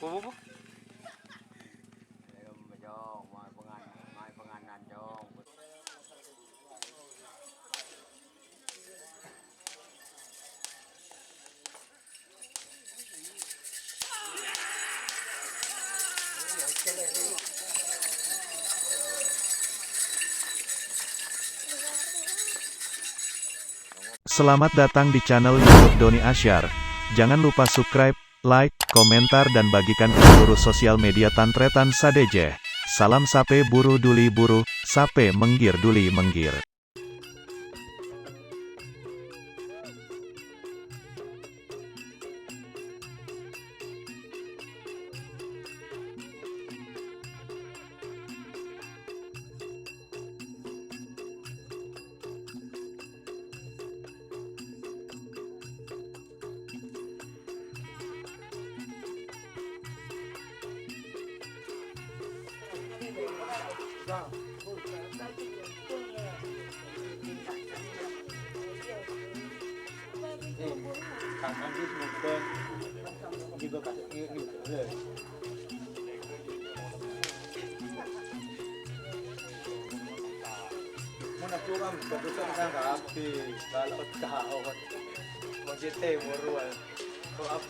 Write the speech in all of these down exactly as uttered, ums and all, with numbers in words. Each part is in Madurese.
Bu, bu, bu. Ayo, Cong, mayu pangan-, mayu panganan, Cong. Selamat datang di channel YouTube Doni Asyar. Jangan lupa subscribe, like, komentar, dan bagikan ke seluruh sosial media tan-tarètan sadhâjâ. Salam sapè buru duli buru, sapè mèngghir duli mèngghir. Mon ajuwâng bâdhusân kang kabhi, kalau taon. Mon cè' tèmor, wah. Kok ap-,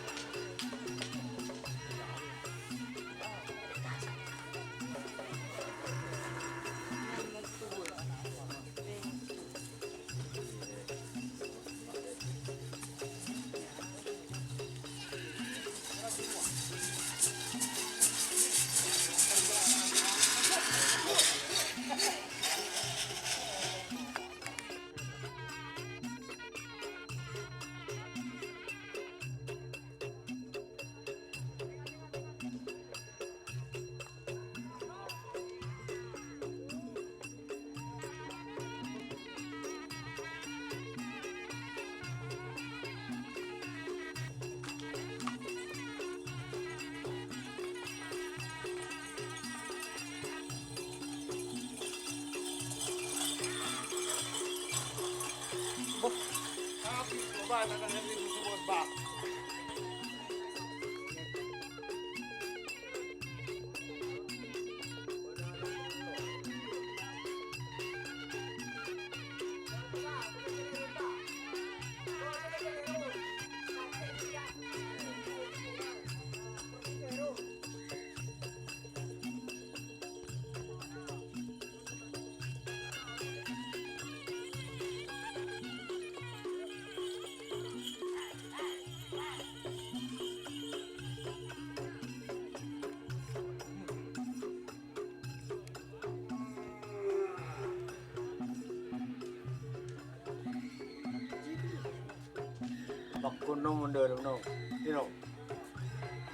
Pakkono mondhâr, no. Ino.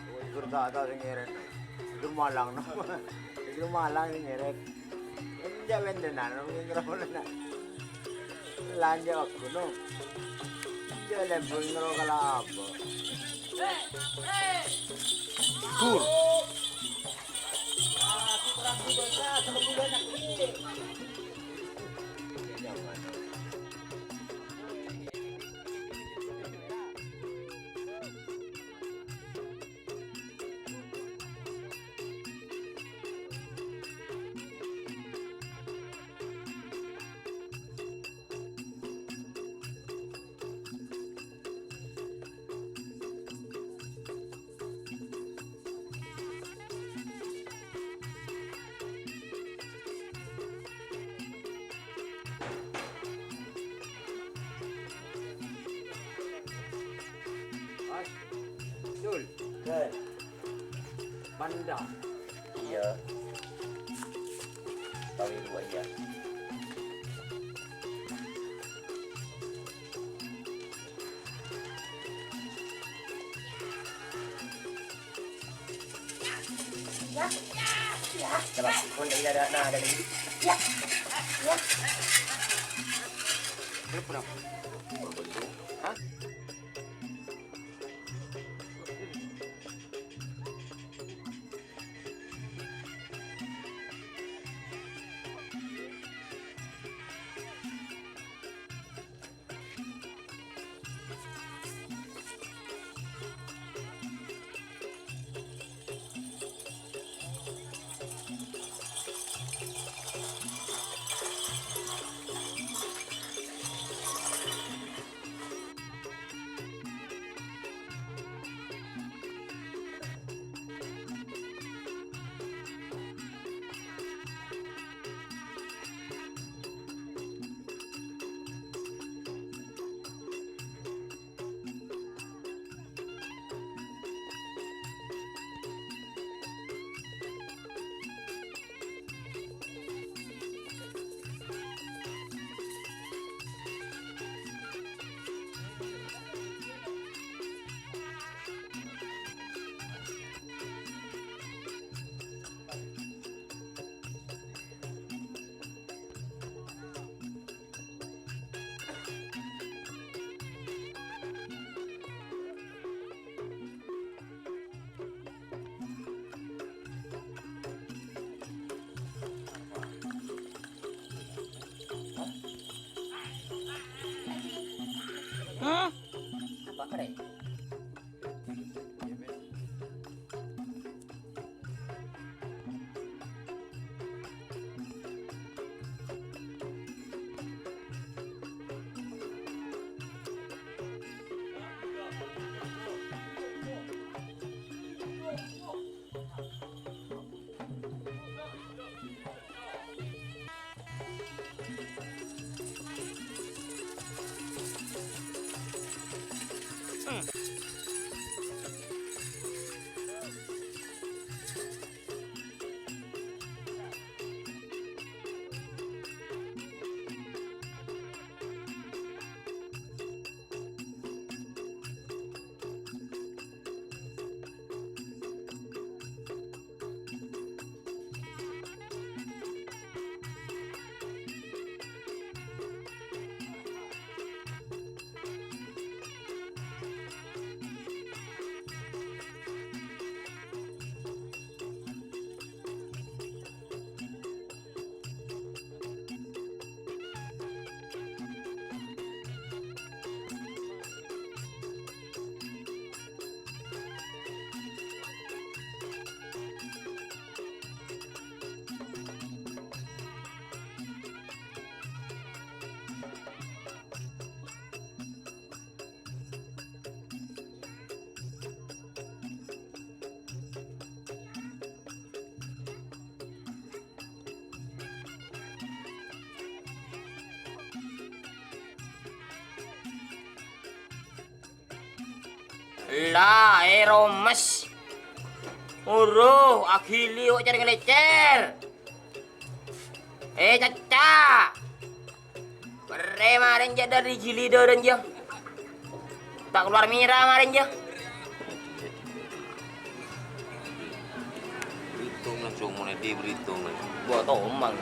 Oh, ikur ta', ta' sè ngèrèt. Ikur malang, no. Ikur malang sè ngèrèt. Enjâ' bhândhânan, no, ikur malang. Lanjut aku, no. Enjâ' lèbur ngro kalabâ. Gur. Dul. Hei. Panda. Iyâ. Kawin dua iyâ. Kenapa? Kau tidak ada, ada lagi? Kenapa? Hah? Pre. La, è romes. Oro, aghili kok cèr-ngalècèr. È, cacca. Perrè marèn jâ' dâri jili dârân jâ. Ta' kalowar mèra marèn jâ. Bèrètong langsung, mon è dhi bèrètong langsung. Gua tomang.